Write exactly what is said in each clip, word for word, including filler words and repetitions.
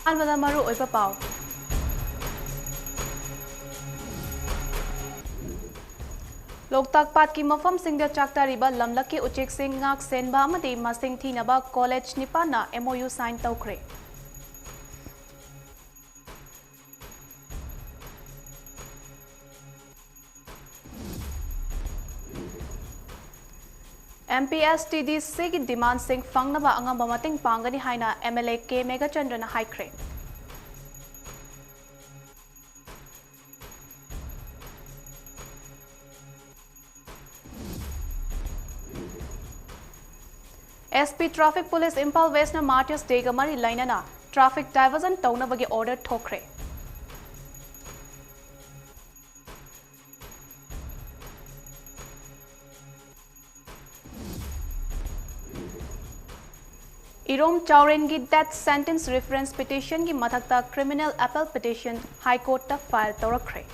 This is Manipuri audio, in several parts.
ꯑꯍꯥꯟꯕꯗ ꯃꯔꯨ ꯑꯣꯏꯕ ꯄꯥꯎ꯫ ꯂꯣꯛꯇꯥꯛ ꯄꯥꯠꯀꯤ ꯃꯐꯝꯁꯤꯡꯗ ꯆꯥꯛꯇꯥꯔꯤꯕ ꯂꯝꯂꯛꯀꯤ ꯎꯆꯦꯛꯁꯤꯡ ꯉꯥꯛ ꯁꯦꯟꯕ ꯑꯃꯗꯤ ꯃꯁꯤꯡ ꯊꯤꯅꯕ college ꯅꯤꯄꯥꯟꯅ M O U sign ꯇꯧꯈ꯭ꯔꯦ꯫ M P S T D Cꯒꯤ demandꯁꯤꯡ ꯐꯪꯅꯕ ꯑꯉꯝꯕ ꯃꯇꯦꯡ ꯄꯥꯡꯒꯅꯤ ꯍꯥꯏꯅ M L A K ꯃꯦꯘꯆꯟꯗ꯭ꯔꯅ ꯍꯥꯏꯈ꯭ꯔꯦ꯫ S P Traffic Police Imphal Westꯅ Martyrs Dayꯒ ꯃꯔꯤ ꯂꯩꯅꯅ traffic diversion ꯇꯧꯅꯕꯒꯤ order ꯊꯣꯛꯈ꯭ꯔꯦ꯫ ꯏꯔꯣꯝ ꯆꯥꯎꯔꯦꯟꯒꯤ death sentence reference petitionꯒꯤ ꯃꯊꯛꯇ criminal appel petition High Courtꯇ file ꯇꯧꯔꯛꯈ꯭ꯔꯦ꯫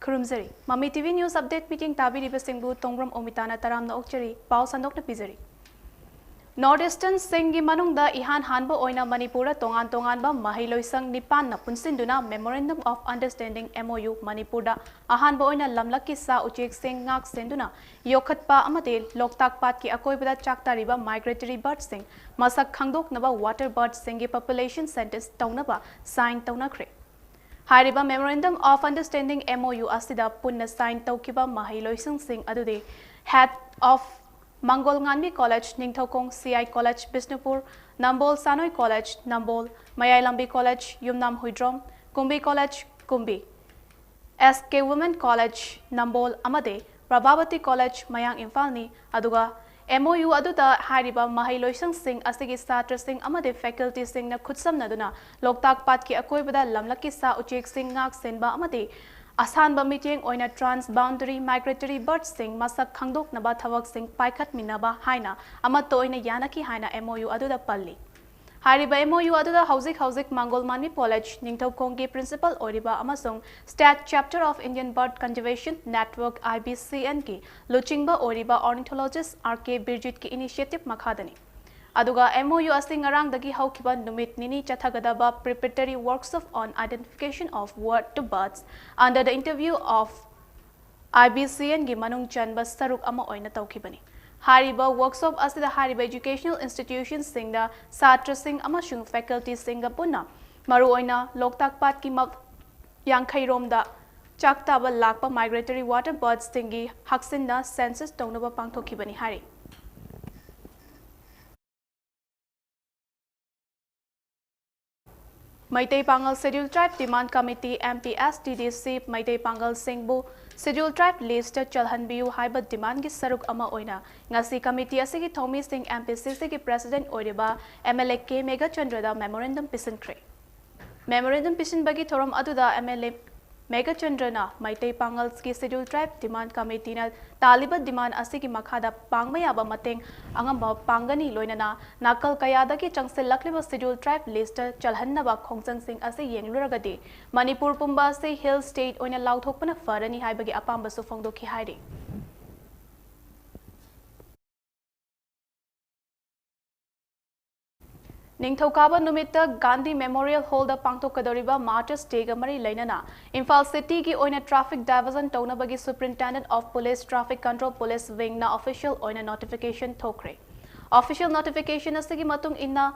ꯈꯨꯔꯨꯝꯖꯔꯤ꯫ ꯃꯃꯤ T V News Update meeting ꯇꯥꯕꯤꯔꯤꯕꯁꯤꯡꯕꯨ ꯇꯣꯡꯕ꯭ꯔꯝ ꯑꯣꯃꯤꯇꯥꯅ ꯇꯔꯥꯝꯅ ꯑꯣꯛꯆꯔꯤ꯫ ꯄꯥꯎ ꯁꯟꯗꯣꯛꯅ ꯄꯤꯖꯔꯤ꯫ North Easternꯁꯤꯡꯒꯤ ꯃꯅꯨꯡꯗ ꯏꯍꯥꯟ ꯍꯥꯟꯕ ꯑꯣꯏꯅ ꯃꯅꯤꯄꯨꯔꯗ ꯇꯣꯉꯥꯟ ꯇꯣꯉꯥꯟꯕ ꯃꯍꯩꯂꯣꯏꯁꯪ ꯅꯤꯄꯥꯟꯅ ꯄꯨꯟꯁꯤꯟꯗꯨꯅ Memorandum of Understanding, M O U, ꯃꯅꯤꯄꯨꯔꯗ ꯑꯍꯥꯟꯕ ꯑꯣꯏꯅ ꯂꯝꯂꯛꯀꯤ ꯁꯥ ꯎꯆꯦꯛꯁꯤꯡ ꯉꯥꯛ ꯁꯦꯟꯗꯨꯅ ꯌꯣꯛꯈꯠꯄ ꯑꯃꯗꯤ ꯂꯣꯛꯇꯥꯛ ꯄꯥꯠꯀꯤ ꯑꯀꯣꯏꯕꯗ ꯆꯥꯛꯇꯥꯔꯤꯕ migratory birdꯁꯤꯡ ꯃꯁꯛ ꯈꯪꯗꯣꯛꯅꯕ water birdꯁꯤꯡꯒꯤ population census ꯇꯧꯅꯕ sign ꯇꯧꯅꯈ꯭ꯔꯦ꯫ ꯍꯥꯏꯔꯤꯕ Memorandum of Understanding, M O U, ꯑꯁꯤꯗ ꯄꯨꯟꯅ sign ꯇꯧꯈꯤꯕ ꯃꯍꯩꯂꯣꯏꯁꯪꯁꯤꯡ ꯑꯗꯨꯗꯤ Head of ꯃꯪꯒꯣꯜ ꯉꯥꯟꯕꯤ College, Ningthoukhong C I College, Bishnupur, Nambol ꯁꯥꯅꯣꯏ College, ꯅꯝꯕꯣꯜ, ꯃꯌꯥꯏ ꯂꯝꯕꯤ College, ꯌꯨꯝꯅꯥꯝ Huidrom, ꯀꯨꯝꯕꯤ College, ꯀꯨꯝꯕꯤ, S K Women College, ꯅꯝꯕꯣꯜ, ꯑꯃꯗꯤ ꯄ꯭ꯔꯚꯥꯕꯇꯤ College, ꯃꯌꯥꯡ ꯏꯝꯐꯥꯜꯅꯤ꯫ ꯑꯗꯨꯒ M O U ꯑꯗꯨꯗ ꯍꯥꯏꯔꯤꯕ ꯃꯍꯩꯂꯣꯏꯁꯪꯁꯤꯡ ꯑꯁꯤꯒꯤ ꯁꯥꯇ꯭ꯔꯁꯤꯡ ꯑꯃꯗꯤ facultyꯁꯤꯡꯅ ꯈꯨꯠꯁꯝꯅꯗꯨꯅ ꯂꯣꯛꯇꯥꯛ ꯄꯥꯠꯀꯤ ꯑꯀꯣꯏꯕꯗ ꯂꯝꯂꯛꯀꯤ ꯁꯥ ꯎꯆꯦꯛꯁꯤꯡ ꯉꯥꯛ ꯁꯦꯟꯕ ꯑꯃꯗꯤ ꯑꯁꯥꯟꯕ ꯃꯤꯠꯌꯦꯡ ꯑꯣꯏꯅ transboundary migratory birdsꯁꯤꯡ ꯃꯁꯛ ꯈꯪꯗꯣꯛꯅꯕ ꯊꯕꯛꯁꯤꯡ ꯄꯥꯏꯈꯠꯃꯤꯟꯅꯕ ꯍꯥꯏꯅ ꯑꯃꯠꯇ ꯑꯣꯏꯅ ꯌꯥꯅꯈꯤ ꯍꯥꯏꯅ MOU ꯑꯗꯨꯗ ꯄꯜꯂꯤ꯫ ꯍꯥꯏꯔꯤꯕ MOU ꯑꯗꯨꯗ ꯍꯧꯖꯤꯛ ꯍꯧꯖꯤꯛ ꯃꯪꯒꯣꯜ ꯃꯥꯟꯃꯤ ꯀꯣꯂꯦꯖ ꯅꯤꯡꯊꯧꯈꯣꯡꯒꯤ principal ꯑꯣꯏꯔꯤꯕ ꯑꯃꯁꯨꯡ state chapter of Indian Bird Conservation Network, IBCNꯒꯤ ꯂꯨꯆꯤꯡꯕ ꯑꯣꯏꯔꯤꯕ ornithologist R K ꯕꯤꯔꯖꯤꯠꯀꯤ initiative ꯃꯈꯥꯗꯅꯤ꯫ ꯑꯗꯨꯒ MOU ꯑꯁꯤ ꯉꯔꯥꯡꯗꯒꯤ ꯍꯧꯈꯤꯕ ꯅꯨꯃꯤꯠ ꯅꯤꯅꯤ ꯆꯠꯊꯒꯗꯕ preparatory workshop on identification of water birds under the interview of IBCNꯒꯤ ꯃꯅꯨꯡ ꯆꯟꯕ ꯁꯔꯨꯛ ꯑꯃ ꯑꯣꯏꯅ ꯇꯧꯈꯤꯕꯅꯤ꯫ ꯍꯥꯏꯔꯤꯕ workshop ꯑꯁꯤꯗ ꯍꯥꯏꯔꯤꯕ educational institutionꯁꯤꯡꯗ ꯁꯥꯇ꯭ꯔꯁꯤꯡ ꯑꯃꯁꯨꯡ facultyꯁꯤꯡꯒ ꯄꯨꯟꯅ ꯃꯔꯨꯑꯣꯏꯅ ꯂꯣꯛꯇꯥꯛ ꯄꯥꯠꯀꯤ ꯃꯞ ꯌꯥꯡꯈꯩꯔꯣꯝꯗ ꯆꯥꯛ ꯇꯥꯕ ꯂꯥꯛꯄ migratory water birdsꯁꯤꯡꯒꯤ ꯍꯛꯁꯤꯟꯅ census ꯇꯧꯅꯕ ꯄꯥꯡꯊꯣꯛꯈꯤꯕꯅꯤ ꯍꯥꯏꯔꯤ꯫ ꯃꯩꯇꯩ ꯄꯥꯉꯜ Scheduled Tribe Demand Committee, MPSTDC, Meitei ꯄꯥꯉꯜꯁꯤꯡꯕꯨ Scheduled Tribe listꯇ ꯆꯜꯍꯟꯕꯤꯌꯨ ꯍꯥꯏꯕ demandꯀꯤ ꯁꯔꯨꯛ ꯑꯃ ꯑꯣꯏꯅ ꯉꯁꯤ committee ꯑꯁꯤꯒꯤ ꯊꯧꯃꯤꯁꯤꯡ MPCCꯒꯤ president ꯑꯣꯏꯔꯤꯕ MLA ꯀꯦ ꯃꯦꯘꯆꯟꯗ꯭ꯔꯗ memorandum ꯄꯤꯁꯤꯟꯈ꯭ꯔꯦ꯫ Memorandum ꯄꯤꯁꯤꯟꯕꯒꯤ ꯊꯧꯔꯝ ꯑꯗꯨꯗ MLA ꯃꯦꯘꯆꯟꯗ꯭ꯔꯅ Meitei ꯄꯥꯉꯜꯒꯤ Scheduled Tribe Demand Committeeꯅ ꯇꯥꯜꯂꯤꯕ demand ꯑꯁꯤꯒꯤ ꯃꯈꯥꯗ ꯄꯥꯡꯕ ꯌꯥꯕ ꯃꯇꯦꯡ ꯑꯉꯝꯕ ꯄꯥꯡꯒꯅꯤ, ꯂꯣꯏꯅꯅ ꯅꯥꯀꯜ ꯀꯌꯥꯗꯒꯤ ꯆꯪꯁꯤꯜꯂꯛꯂꯤꯕ Scheduled Tribe listꯇ ꯆꯜꯍꯟꯅꯕ ꯈꯣꯡꯖꯪꯁꯤꯡ ꯑꯁꯤ ꯌꯦꯡꯂꯨꯔꯒꯗꯤ ꯃꯅꯤꯄꯨꯔ ꯄꯨꯝꯕ ꯑꯁꯤ hill state ꯑꯣꯏꯅ ꯂꯥꯎꯊꯣꯛꯄꯅ ꯐꯔꯅꯤ ꯍꯥꯏꯕꯒꯤ ꯑꯄꯥꯝꯕꯁꯨ ꯐꯣꯡꯗꯣꯛꯈꯤ ꯍꯥꯏꯔꯤ꯫ ꯅꯤꯡꯊꯧꯀꯥꯕ ꯅꯨꯃꯤꯠꯇ ꯒꯥꯟꯙꯤ Memorial Hallꯗ ꯄꯥꯡꯊꯣꯛꯀꯗꯧꯔꯤꯕ Martyrs Dayꯒ ꯃꯔꯤ ꯂꯩꯅꯅ ꯏꯝꯐꯥꯜ cityꯒꯤ ꯑꯣꯏꯅ traffic diversion ꯇꯧꯅꯕꯒꯤ Superintendent of Police Traffic Control Police Wingꯅ official ꯑꯣꯏꯅ notification ꯊꯣꯛꯈ꯭ꯔꯦ꯫ Official notification ꯑꯁꯤꯒꯤ ꯃꯇꯨꯡ ꯏꯟꯅ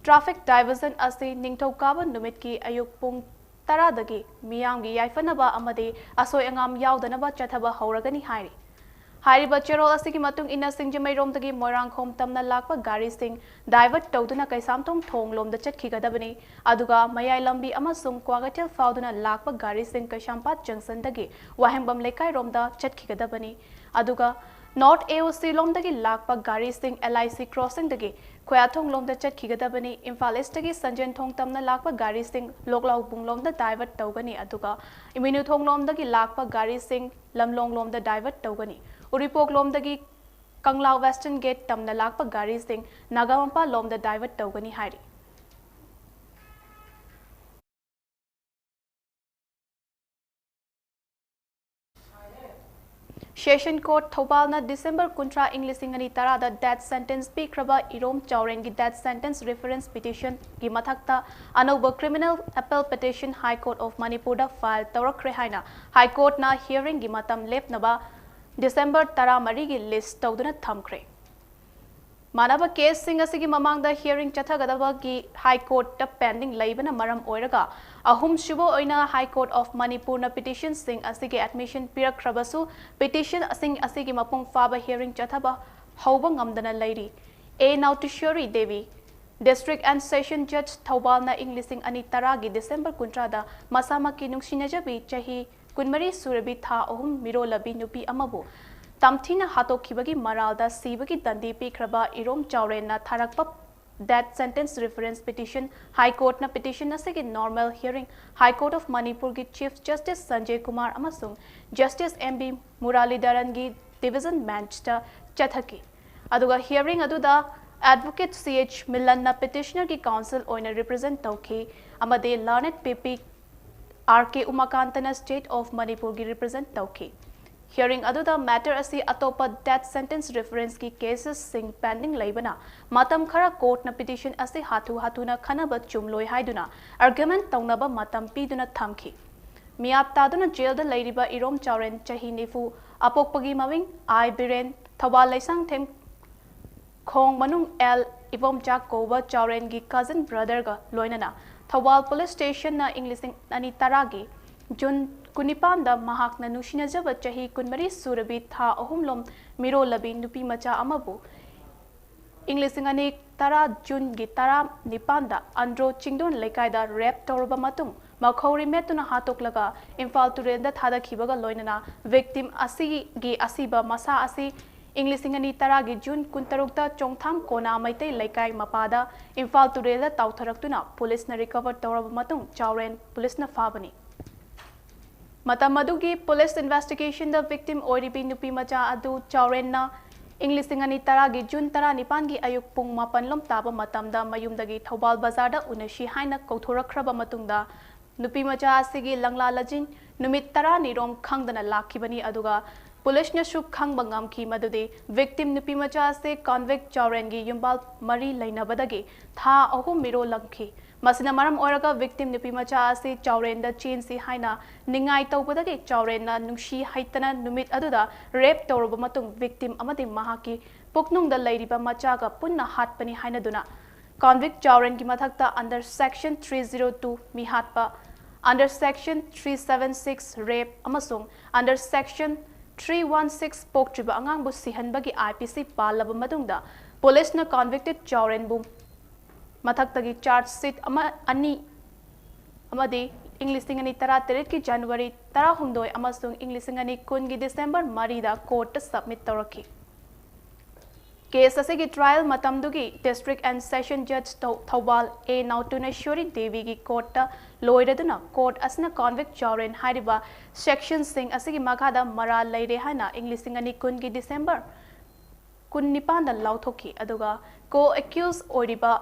traffic diversion ꯑꯁꯤ ꯅꯤꯡꯊꯧꯀꯥꯕ ꯅꯨꯃꯤꯠꯀꯤ ꯑꯌꯨꯛ ꯄꯨꯡ ꯇꯔꯥꯗꯒꯤ ꯃꯤꯌꯥꯝꯒꯤ ꯌꯥꯏꯐꯅꯕ ꯑꯃꯗꯤ ꯑꯁꯣꯏ ꯑꯉꯥꯝ ꯌꯥꯎꯗꯅꯕ ꯆꯠꯊꯕ ꯍꯧꯔꯒꯅꯤ ꯍꯥꯏꯔꯤ꯫ ꯍꯥꯏꯔꯤꯕ ꯆꯦꯔꯣꯜ ꯑꯁꯤꯒꯤ ꯃꯇꯨꯡ ꯏꯟꯅ ꯁꯤꯡꯖꯃꯩꯔꯣꯝꯗꯒꯤ ꯃꯣꯏꯔꯥꯡꯈꯣꯝ ꯇꯝꯅ ꯂꯥꯛꯄ ꯒꯥꯔꯤꯁꯤꯡ divert ꯇꯧꯗꯨꯅ ꯀꯩꯁꯥꯝꯊꯣꯡ ꯊꯣꯡ ꯂꯣꯝꯗ ꯆꯠꯈꯤꯒꯗꯕꯅꯤ꯫ ꯑꯗꯨꯒ ꯃꯌꯥꯏ ꯂꯝꯕꯤ ꯑꯃꯁꯨꯡ ꯀ꯭ꯋꯥꯀꯩꯊꯦꯜ ꯐꯥꯎꯗꯨꯅ ꯂꯥꯛꯄ ꯒꯥꯔꯤꯁꯤꯡ ꯀꯩꯁꯥꯝꯄꯥꯠ junctionꯗꯒꯤ ꯋꯥꯍꯦꯡꯕꯝ ꯂꯩꯀꯥꯏꯔꯣꯝꯗ ꯆꯠꯈꯤꯒꯗꯕꯅꯤ꯫ ꯑꯗꯨꯒ North A O C ꯂꯣꯝꯗꯒꯤ ꯂꯥꯛꯄ ꯒꯥꯔꯤꯁꯤꯡ L I C crossingꯗꯒꯤ ꯈꯣꯌꯥꯊꯣꯡ ꯂꯣꯝꯗ ꯆꯠꯈꯤꯒꯗꯕꯅꯤ꯫ ꯏꯝꯐꯥꯜ Eastꯇꯒꯤ ꯁꯟꯖꯦꯟꯊꯣꯡ ꯇꯝꯅ ꯂꯥꯛꯄ ꯒꯥꯔꯤꯁꯤꯡ ꯂꯣꯛꯂꯥꯎꯕꯨꯡ ꯂꯣꯝꯗ divert ꯇꯧꯒꯅꯤ, ꯑꯗꯨꯒ ꯏꯃꯣꯏꯅꯨꯊꯣꯡ ꯂꯣꯝꯗꯒꯤ ꯂꯥꯛꯄ ꯒꯥꯔꯤꯁꯤꯡ ꯂꯝꯂꯣꯡ ꯂꯣꯝꯗ divert ꯇꯧꯒꯅꯤ꯫ ꯎꯔꯤꯄꯣꯛ ꯂꯣꯝꯗꯒꯤ ꯀꯪꯂꯥ Western Gate ꯇꯝꯅ ꯂꯥꯛꯄ ꯒꯥꯔꯤꯁꯤꯡ ꯅꯥꯒꯥꯃꯄꯥꯜ ꯂꯣꯝꯗ divert ꯇꯧꯒꯅꯤ ꯍꯥꯏꯔꯤ꯫ Session Court ꯊꯧꯕꯥꯜꯅ December ꯀꯨꯟꯊ꯭ꯔꯥ, ꯏꯪ ꯂꯤꯁꯤꯡ ꯑꯅꯤ ꯇꯔꯥꯗ death sentence ꯄꯤꯈ꯭ꯔꯕ ꯏꯔꯣꯝ ꯆꯥꯎꯔꯦꯟꯒꯤ death sentence reference petitionꯒꯤ ꯃꯊꯛꯇ ꯑꯅꯧꯕ criminal appellate petition High Court of Manipurꯗ file ꯇꯧꯔꯛꯈ꯭ꯔꯦ ꯍꯥꯏꯅ High Courtꯅ hearingꯒꯤ ꯃꯇꯝ ꯂꯦꯞꯅꯕ December ꯇꯔꯥꯃꯔꯤꯒꯤ list ꯇꯧꯗꯨꯅ ꯊꯝꯈ꯭ꯔꯦ꯫ ꯃꯥꯟꯅꯕ caseꯁꯤꯡ ꯑꯁꯤꯒꯤ ꯃꯃꯥꯡꯗ hearing ꯆꯠꯊꯒꯗꯕꯒꯤ High Courtꯇ pending ꯂꯩꯕꯅ ꯃꯔꯝ ꯑꯣꯏꯔꯒ, ꯑꯍꯨꯝꯁꯨꯕ ꯑꯣꯏꯅ High Court of Manipurꯅ petitionꯁꯤꯡ ꯑꯁꯤꯒꯤ admission ꯄꯤꯔꯛꯈ꯭ꯔꯕꯁꯨ, petitionꯁꯤꯡ ꯑꯁꯤꯒꯤ ꯃꯄꯨꯡ ꯐꯥꯕ hearing ꯆꯠꯊꯕ ꯍꯧꯕ ꯉꯝꯗꯅ ꯂꯩꯔꯤ꯫ A ꯅꯥꯎꯇꯤꯁꯣꯔꯤ Devi, District and Session Judge ꯊꯧꯕꯥꯜꯅ ꯏꯪ ꯂꯤꯁꯤꯡ ꯑꯅꯤ ꯇꯔꯥꯒꯤ December ꯀꯨꯟꯊ꯭ꯔꯥꯗ ꯃꯁꯥꯃꯛꯀꯤ ꯅꯨꯡꯁꯤꯅꯖꯕꯤ ꯆꯍꯤ ꯀꯨꯟꯃꯔꯤ ꯁꯨꯔꯕꯤ ꯊꯥ ꯑꯍꯨꯝ ꯃꯤꯔꯣꯜꯂꯕꯤ ꯅꯨꯄꯤ ꯑꯃꯕꯨ ꯇꯝꯊꯤꯅ ꯍꯥꯠꯇꯣꯛꯈꯤꯕꯒꯤ ꯃꯔꯥꯜꯗ ꯁꯤꯕꯒꯤ ꯗꯟꯗꯤ ꯄꯤꯈ꯭ꯔꯕ ꯏꯔꯣꯝ ꯆꯥꯎꯔꯦꯟꯅ ꯊꯥꯔꯛꯄ death sentence reference petition High Courtꯅ petition ꯑꯁꯤꯒꯤ normal hearing High Court of Manipurꯒꯤ Chief Justice ꯁꯟꯖꯦ ꯀꯨꯃꯥꯔ ꯑꯃꯁꯨꯡ Justice M B ꯃꯨꯔꯥꯂꯤꯙꯔꯟꯒꯤ division benchꯇ ꯆꯠꯊꯈꯤ꯫ ꯑꯗꯨꯒ hearing ꯑꯗꯨꯗ advocate C H ꯃꯤꯂꯟꯅ petitionerꯒꯤ counsel ꯑꯣꯏꯅ represent ꯇꯧꯈꯤ ꯑꯃꯗꯤ learned P P R K ꯎꯃꯥꯀꯥꯟꯇꯅ State of ꯃꯅꯤꯄꯨꯔꯒꯤ represent ꯇꯧꯈꯤ꯫ Hearing ꯑꯗꯨꯗ matter ꯑꯁꯤ ꯑꯇꯣꯞꯄ death sentence referenceꯀꯤ casesꯁꯤꯡ pending ꯂꯩꯕꯅ ꯃꯇꯝ ꯈꯔ courtꯅ petition ꯑꯁꯤ ꯍꯥꯊꯨ ꯍꯥꯊꯨꯅ ꯈꯟꯅꯕ ꯆꯨꯝꯂꯣꯏ ꯍꯥꯏꯗꯨꯅ argument ꯇꯧꯅꯕ ꯃꯇꯝ ꯄꯤꯗꯨꯅ ꯊꯝꯈꯤ꯫ ꯃꯤꯌꯥꯠ ꯇꯥꯗꯨꯅ jailꯗ ꯂꯩꯔꯤꯕ ꯏꯔꯣꯝ ꯆꯥꯎꯔꯦꯟ ꯆꯍꯤ ꯅꯤꯐꯨ, ꯑꯄꯣꯛꯄꯒꯤ ꯃꯃꯤꯡ ꯑꯥꯏ ꯕꯤꯔꯦꯟ, ꯊꯧꯕꯥꯜ ꯂꯩꯁꯥꯡꯊꯦꯝ ꯈꯣꯡ ꯃꯅꯨꯡ L ꯏꯕꯣꯝꯆꯥ ꯀꯧꯕ ꯆꯥꯎꯔꯦꯟꯒꯤ cousin brotherꯒ ꯂꯣꯏꯅꯅ ꯊꯧꯕꯥꯜ police stationꯅ ꯏꯪ ꯂꯤꯁꯤꯡ ꯑꯅꯤ ꯇꯔꯥꯒꯤ June ꯀꯨꯟꯅꯤꯄꯥꯟꯗ ꯃꯍꯥꯛꯅ ꯅꯨꯡꯁꯤꯅꯖꯕ ꯆꯍꯤ ꯀꯨꯟꯃꯔꯤ ꯁꯨꯔꯕꯤ ꯊꯥ ꯑꯍꯨꯝꯂꯣꯝ ꯃꯤꯔꯣꯜꯂꯕꯤ ꯅꯨꯄꯤ ꯃꯆꯥ ꯑꯃꯕꯨ ꯏꯪ ꯂꯤꯁꯤꯡ ꯑꯅꯤ ꯇꯔꯥ Juneꯒꯤ ꯇꯔꯥꯅꯤꯄꯥꯟꯗ ꯑꯟꯗ꯭ꯔꯣ ꯆꯤꯡꯗꯣꯟ ꯂꯩꯀꯥꯏꯗ rape ꯇꯧꯔꯕ ꯃꯇꯨꯡ ꯃꯈꯧꯔꯤ ꯃꯦꯠꯇꯨꯅ ꯍꯥꯠꯇꯣꯛꯂꯒ ꯏꯝꯐꯥꯜ ꯇꯨꯔꯦꯜꯗ ꯊꯥꯗꯈꯤꯕꯒ ꯂꯣꯏꯅꯅ victim ꯑꯁꯤꯒꯤ ꯑꯁꯤꯕ ꯃꯁꯥ ꯑꯁꯤ ꯏꯪ ꯂꯤꯁꯤꯡ ꯑꯅꯤ ꯇꯔꯥꯒꯤ ꯖꯨꯟ ꯀꯨꯟꯇꯔꯨꯛꯇ ꯆꯣꯡꯊꯥꯝ ꯀꯣꯅꯥ ꯃꯩꯇꯩ ꯂꯩꯀꯥꯏ ꯃꯄꯥꯗ ꯏꯝꯐꯥꯜ ꯇꯨꯔꯦꯜꯗ ꯇꯥꯎꯊꯔꯛꯇꯨꯅ ꯄꯨꯂꯤꯁꯅ recover ꯇꯧꯔꯕ ꯃꯇꯨꯡ ꯆꯥꯎꯔꯦꯟ ꯄꯨꯂꯤꯁꯅ ꯐꯥꯕꯅꯤ꯫ ꯃꯇꯝ ꯑꯗꯨꯒꯤ ꯄꯨꯂꯤꯁ investigationꯗ victim ꯑꯣꯏꯔꯤꯕꯤ ꯅꯨꯄꯤ ꯃꯆꯥ ꯑꯗꯨ ꯆꯥꯎꯔꯦꯟꯅ ꯏꯪ ꯂꯤꯁꯤꯡ ꯑꯅꯤ ꯇꯔꯥꯒꯤ ꯖꯨꯟ ꯇꯔꯥꯅꯤꯄꯥꯟꯒꯤ ꯑꯌꯨꯛ ꯄꯨꯡ ꯃꯥꯄꯟ ꯂꯣꯝ ꯇꯥꯕ ꯃꯇꯝꯗ ꯃꯌꯨꯝꯗꯒꯤ ꯊꯧꯕꯥꯜ ꯕꯖꯥꯔꯗ ꯎꯅꯁꯤ ꯍꯥꯏꯅ ꯀꯧꯊꯣꯔꯛꯈ꯭ꯔꯕ ꯃꯇꯨꯡꯗ ꯅꯨꯄꯤ ꯃꯆꯥ ꯑꯁꯤꯒꯤ ꯂꯪꯂꯥ ꯂꯖꯤꯟ ꯅꯨꯃꯤꯠ ꯇꯔꯥꯅꯤꯔꯣꯝ ꯈꯪꯗꯅ ꯂꯥꯛꯈꯤꯕꯅꯤ꯫ ꯑꯗꯨꯒ ꯄꯨꯂꯤꯁꯅꯁꯨ ꯈꯪꯕ ꯉꯝꯈꯤ ꯃꯗꯨꯗꯤ victim ꯅꯨꯄꯤ ꯃꯆꯥ ꯑꯁꯤ convict ꯆꯥꯎꯔꯦꯟꯒꯤ ꯌꯨꯝꯕꯥꯜ ꯃꯔꯤ ꯂꯩꯅꯕꯗꯒꯤ ꯊꯥ ꯑꯍꯨꯝ ꯃꯤꯔꯣꯜꯂꯝꯈꯤ꯫ ꯃꯁꯤꯅ ꯃꯔꯝ ꯑꯣꯏꯔꯒ victim ꯅꯨꯄꯤ ꯃꯆꯥ ꯑꯁꯤ ꯆꯥꯎꯔꯦꯟꯗ ꯆꯦꯟꯁꯤ ꯍꯥꯏꯅ ꯅꯤꯡꯉꯥꯏ ꯇꯧꯕꯗꯒꯤ ꯆꯥꯎꯔꯦꯟꯅ ꯅꯨꯡꯁꯤ ꯍꯩꯇꯅ ꯅꯨꯃꯤꯠ ꯑꯗꯨꯗ rape ꯇꯧꯔꯕ ꯃꯇꯨꯡ victim ꯑꯃꯗꯤ ꯃꯍꯥꯛꯀꯤ ꯄꯨꯛꯅꯨꯡꯗ ꯂꯩꯔꯤꯕ ꯃꯆꯥꯒ ꯄꯨꯟꯅ ꯍꯥꯠꯄꯅꯤ ꯍꯥꯏꯅꯗꯨꯅ convict ꯆꯥꯎꯔꯦꯟꯒꯤ ꯃꯊꯛꯇ under section three zero two ꯃꯤꯍꯥꯠꯄ, under section three seven six rape ꯑꯃꯁꯨꯡ under section three one six ꯄꯣꯛꯇ꯭ꯔꯤꯕ ꯑꯉꯥꯡꯕꯨ ꯁꯤꯍꯟꯕꯒꯤ I P C ꯄꯥꯜꯂꯕ ꯃꯇꯨꯡꯗ ꯄꯨꯂꯤꯁꯅ convicted ꯆꯥꯎꯔꯦꯟꯕꯨ ꯃꯊꯛꯇꯒꯤ charge sheet ꯑꯃ, ꯑꯅꯤ ꯑꯃꯗꯤ ꯏꯪ ꯂꯤꯁꯤꯡ ꯑꯅꯤ ꯇꯔꯥꯇꯔꯦꯠꯀꯤ January ꯇꯔꯥꯍꯨꯝꯗꯣꯏ ꯑꯃꯁꯨꯡ ꯏꯪ ꯂꯤꯁꯤꯡ ꯑꯅꯤ ꯀꯨꯟꯒꯤ December ꯃꯔꯤꯗ courtꯇ submit ꯇꯧꯔꯛꯈꯤ꯫ Case ꯑꯁꯤꯒꯤ trial ꯃꯇꯝꯗꯨꯒꯤ District and Session Judge ꯊꯧ-, ꯊꯧꯕꯥꯜ A ꯅꯥꯎꯇꯨꯅꯦꯁꯣꯔꯤ ꯗꯦꯕꯤꯒꯤ courtꯇ ꯂꯣꯏꯔꯗꯨꯅ court ꯑꯁꯤꯅ convict ꯆꯥꯎꯔꯦꯟ ꯍꯥꯏꯔꯤꯕ sectionꯁꯤꯡ ꯑꯁꯤꯒꯤ ꯃꯈꯥꯗ ꯃꯔꯥꯜ ꯂꯩꯔꯦ ꯍꯥꯏꯅ ꯏꯪ ꯂꯤꯁꯤꯡ ꯑꯅꯤ ꯀꯨꯟꯒꯤ December ꯀꯨꯟꯅꯤꯄꯥꯟꯗ ꯂꯥꯎꯊꯣꯛꯈꯤ꯫ ꯑꯗꯨꯒ co-accused ꯑꯣꯏꯔꯤꯕ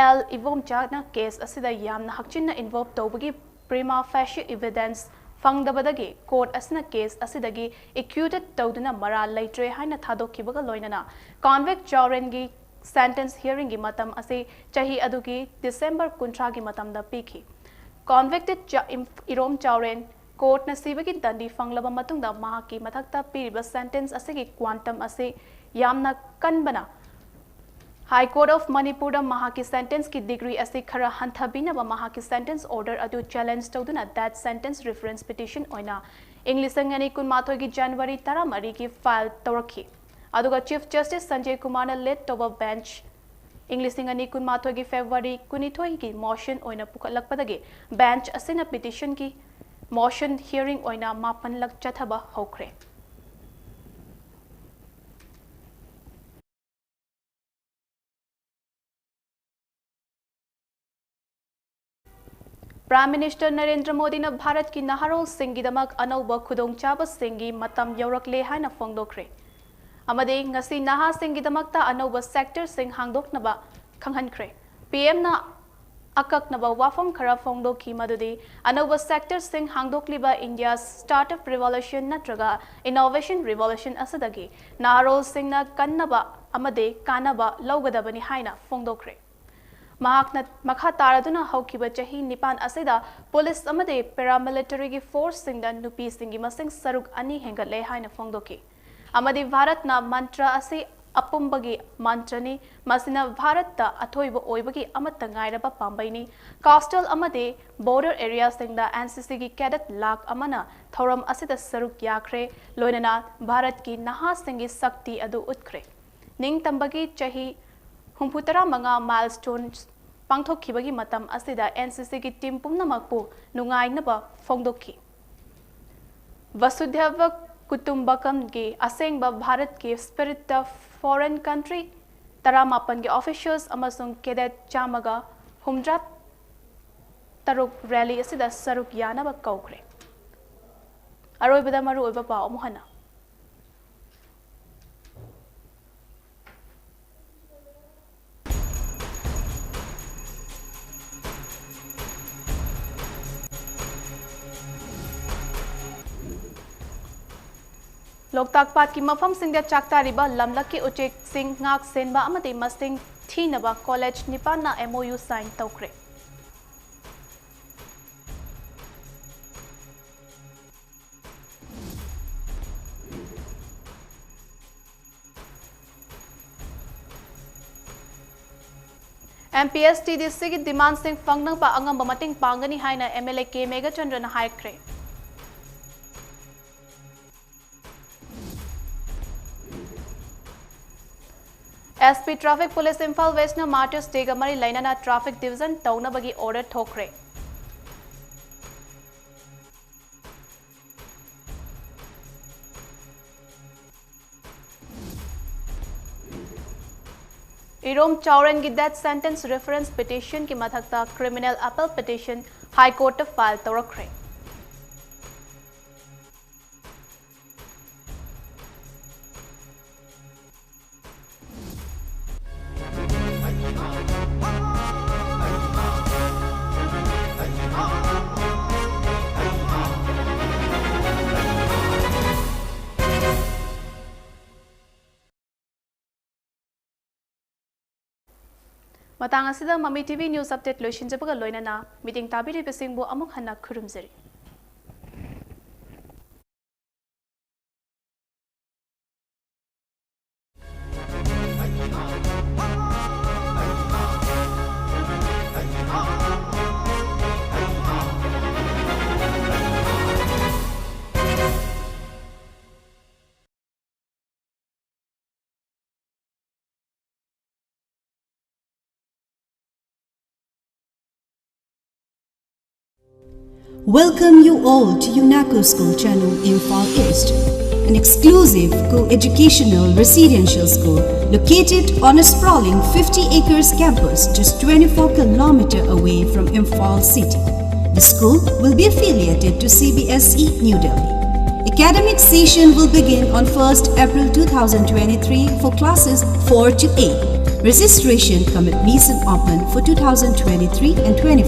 L ꯏꯕꯣꯝꯆꯥꯅ case ꯑꯁꯤꯗ ꯌꯥꯝꯅ ꯍꯛꯆꯤꯟꯅ involve ꯇꯧꯕꯒꯤ prima facie evidence ꯐꯪꯗꯕꯗꯒꯤ court ꯑꯁꯤꯅ case ꯑꯁꯤꯗꯒꯤ acquitted ꯇꯧꯗꯨꯅ ꯃꯔꯥꯜ ꯂꯩꯇ꯭ꯔꯦ ꯍꯥꯏꯅ ꯊꯥꯗꯣꯛꯈꯤꯕꯒ ꯂꯣꯏꯅꯅ convict ꯆꯥꯎꯔꯦꯟꯒꯤ sentence hearingꯒꯤ ꯃꯇꯝ ꯑꯁꯤ ꯆꯍꯤ ꯑꯗꯨꯒꯤ December ꯀꯨꯟꯊ꯭ꯔꯥꯒꯤ ꯃꯇꯝꯗ ꯄꯤꯈꯤ꯫ Convicted ꯆꯥ-, ꯏꯝ-, ꯏꯔꯣꯝ ꯆꯥꯎꯔꯦꯟ courtꯅ ꯁꯤꯕꯒꯤ ꯗꯟꯗꯤ ꯐꯪꯂꯕ ꯃꯇꯨꯡꯗ ꯃꯍꯥꯛꯀꯤ ꯃꯊꯛꯇ ꯄꯤꯔꯤꯕ sentence ꯑꯁꯤꯒꯤ quantum ꯑꯁꯤ ꯌꯥꯝꯅ ꯀꯟꯕꯅ High Court of ꯃꯅꯤꯄꯨꯔꯗ ꯃꯍꯥꯛꯀꯤ sentenceꯀꯤ degree ꯑꯁꯤ ꯈꯔ ꯍꯟꯊꯕꯤꯅꯕ ꯃꯍꯥꯛꯀꯤ sentence order ꯑꯗꯨ challenge ꯇꯧꯗꯨꯅ death sentence reference petition ꯑꯣꯏꯅ ꯏꯪ ꯂꯤꯁꯤꯡ ꯑꯅꯤ ꯀꯨꯟꯃꯥꯊꯣꯏꯒꯤ January ꯇꯔꯥꯃꯔꯤꯒꯤ file ꯇꯧꯔꯛꯈꯤ꯫ ꯑꯗꯨꯒ Chief Justice ꯁꯟꯖꯌ ꯀꯨꯃꯥꯔꯅ lead ꯇꯧꯕ bench ꯏꯪ ꯂꯤꯁꯤꯡ ꯑꯅꯤ ꯀꯨꯟꯃꯥꯊꯣꯏꯒꯤ February ꯀꯨꯟꯅꯤꯊꯣꯏꯒꯤ motion ꯑꯣꯏꯅ ꯄꯨꯈꯠꯂꯛꯄꯗꯒꯤ bench ꯑꯁꯤꯅ petition ꯒꯤ motion hearing ꯑꯣꯏꯅ ꯃꯥꯄꯟꯂꯛ ꯆꯠꯊꯕ ꯍꯧꯈ꯭ꯔꯦ꯫ Prime Minister ꯅꯔꯦꯟꯗ꯭ꯔ ꯃꯣꯗꯤꯅ ꯚꯥꯔꯠꯀꯤ ꯅꯍꯥꯔꯣꯜꯁꯤꯡꯒꯤꯗꯃꯛ ꯑꯅꯧꯕ ꯈꯨꯗꯣꯡꯆꯥꯕꯁꯤꯡꯒꯤ ꯃꯇꯝ ꯌꯧꯔꯛꯂꯦ ꯍꯥꯏꯅ ꯐꯣꯡꯗꯣꯛꯈ꯭ꯔꯦ ꯑꯃꯗꯤ ꯉꯁꯤ ꯅꯍꯥꯁꯤꯡꯒꯤꯗꯃꯛꯇ ꯑꯅꯧꯕ sector ꯁꯤꯡ ꯍꯥꯡꯗꯣꯛꯅꯕ ꯈꯪꯍꯟꯈ꯭ꯔꯦ꯫ ꯄꯤ ꯑꯦꯝꯅ ꯑꯀꯛꯅꯕ ꯋꯥꯐꯝ ꯈꯔ ꯐꯣꯡꯗꯣꯛꯈꯤ, ꯃꯗꯨꯗꯤ ꯑꯅꯧꯕ sector ꯁꯤꯡ ꯍꯥꯡꯗꯣꯛꯂꯤꯕ India's startup revolution ꯅꯠꯇ꯭ꯔꯒ innovation revolution ꯑꯁꯤꯗꯒꯤ ꯅꯍꯥꯔꯣꯜꯁꯤꯡꯅ ꯀꯟꯅꯕ ꯑꯃꯗꯤ ꯀꯥꯟꯅꯕ ꯂꯧꯒꯗꯕꯅꯤ ꯍꯥꯏꯅ ꯐꯣꯡꯗꯣꯛꯈ꯭ꯔꯦ꯫ ꯃꯍꯥꯛꯅ ꯃꯈꯥ ꯇꯥꯔꯗꯨꯅ ꯍꯧꯈꯤꯕ ꯆꯍꯤ ꯅꯤꯄꯥꯟ ꯑꯁꯤꯗ police ꯑꯃꯗꯤ paramilitary ꯒꯤ force ꯁꯤꯡꯗ ꯅꯨꯄꯤꯁꯤꯡꯒꯤ ꯃꯁꯤꯡ ꯁꯔꯨꯛ ꯑꯅꯤ ꯍꯦꯟꯒꯠꯂꯦ ꯍꯥꯏꯅ ꯐꯣꯡꯗꯣꯛꯈꯤ ꯑꯃꯗꯤ ꯚꯥꯔꯠꯅ ꯃꯟꯇ꯭ꯔ ꯑꯁꯤ ꯑꯄꯨꯝꯕꯒꯤ ꯃꯟꯇ꯭ꯔꯅꯤ, ꯃꯁꯤꯅ ꯚꯥꯔꯠꯇ ꯑꯊꯣꯏꯕ ꯑꯣꯏꯕꯒꯤ ꯑꯃꯠꯇ ꯉꯥꯏꯔꯕ ꯄꯥꯝꯕꯩꯅꯤ꯫ Coastal ꯑꯃꯗꯤ border area ꯁꯤꯡꯗ N C C ꯒꯤ cadet ꯂꯥꯈ ꯑꯃꯅ ꯊꯧꯔꯝ ꯑꯁꯤꯗ ꯁꯔꯨꯛ ꯌꯥꯈ꯭ꯔꯦ, ꯂꯣꯏꯅꯅ ꯚꯥꯔꯠꯀꯤ ꯅꯍꯥꯁꯤꯡꯒꯤ ꯁꯛꯇꯤ ꯑꯗꯨ ꯎꯠꯈ꯭ꯔꯦ꯫ ꯅꯤꯡꯇꯝꯕꯒꯤ ꯆꯍꯤ ꯍꯨꯝꯐꯨ ꯇꯔꯥ ꯃꯉꯥ milestone ꯄꯥꯡꯊꯣꯛꯈꯤꯕꯒꯤ ꯃꯇꯝ ꯑꯁꯤꯗ N C C ꯒꯤ team ꯄꯨꯝꯅꯃꯛꯄꯨ ꯅꯨꯡꯉꯥꯏꯅꯕ ꯐꯣꯡꯗꯣꯛꯈꯤ꯫ ꯚꯁꯨꯙꯩꯚ ꯀꯨꯇꯨꯝꯕꯀꯝꯒꯤ ꯑꯁꯦꯡꯕ ꯚꯥꯔꯠꯀꯤ spirit ꯇ foreign country ꯇꯔꯥꯃꯥꯄꯟꯒꯤ officials ꯑꯃꯁꯨꯡ cadet ꯆꯥꯝꯃꯒ ꯍꯨꯝꯗ꯭ꯔꯥ ꯇꯔꯨꯛ rally ꯑꯁꯤꯗ ꯁꯔꯨꯛ ꯌꯥꯅꯕ ꯀꯧꯈ꯭ꯔꯦ꯫ ꯑꯔꯣꯏꯕꯗ ꯃꯔꯨꯑꯣꯏꯕ ꯄꯥꯎ ꯑꯃꯨꯛ ꯍꯟꯅ꯫ ꯂꯣꯛꯇꯥꯛ ꯄꯥꯠꯀꯤ ꯃꯐꯝꯁꯤꯡꯗ ꯆꯥꯛꯇꯥꯔꯤꯕ ꯂꯝꯂꯛꯀꯤ ꯎꯆꯦꯛꯁꯤꯡ ꯉꯥꯛ ꯁꯦꯟꯕ ꯑꯃꯗꯤ ꯃꯁꯤꯡ ꯊꯤꯅꯕ college ꯅꯤꯄꯥꯟꯅ M O U sign ꯇꯧꯈ꯭ꯔꯦ꯫ M P S T D C ꯒꯤ demand ꯁꯤꯡ ꯐꯪꯅꯕ ꯑꯉꯝꯕ ꯃꯇꯦꯡ ꯄꯥꯡꯒꯅꯤ ꯍꯥꯏꯅ M L A K ꯃꯦꯘꯆꯟꯗ꯭ꯔꯅ ꯍꯥꯏꯈ꯭ꯔꯦ꯫ S P Traffic Police Imphal ꯋꯦꯁꯅ Martyrs Dayꯒ ꯃꯔꯤ ꯂꯩꯅꯅ traffic division ꯇꯧꯅꯕꯒꯤ order ꯊꯣꯛꯈ꯭ꯔꯦ꯫ ꯏꯔꯣꯝ ꯆꯥꯎꯔꯦꯟꯒꯤ death sentence reference petitionꯒꯤ ꯃꯊꯛꯇ criminal appel petition High Courtꯇ file ꯇꯧꯔꯛꯈ꯭ꯔꯦ꯫ ꯃꯇꯥꯡ ꯑꯁꯤꯗ ꯃꯃꯤ ꯇꯤ ꯚꯤ news update ꯂꯣꯏꯁꯤꯟꯖꯕꯒ ꯂꯣꯏꯅꯅ ꯃꯤꯠꯌꯦꯡ ꯇꯥꯕꯤꯔꯤꯕꯁꯤꯡꯕꯨ ꯑꯃꯨꯛ ꯍꯟꯅ ꯈꯨꯔꯨꯝꯖꯔꯤ꯫ Welcome you all to UNACO School Channel, Imphal East, an exclusive co-educational residential school located on a sprawling fifty acres campus just twenty-four kilometer away from Imphal city. The school will be affiliated to C B S E New Delhi. Academic session will begin on first April two thousand twenty-three for classes four to eight. Registration cum admission open for two thousand twenty-three and twenty-four.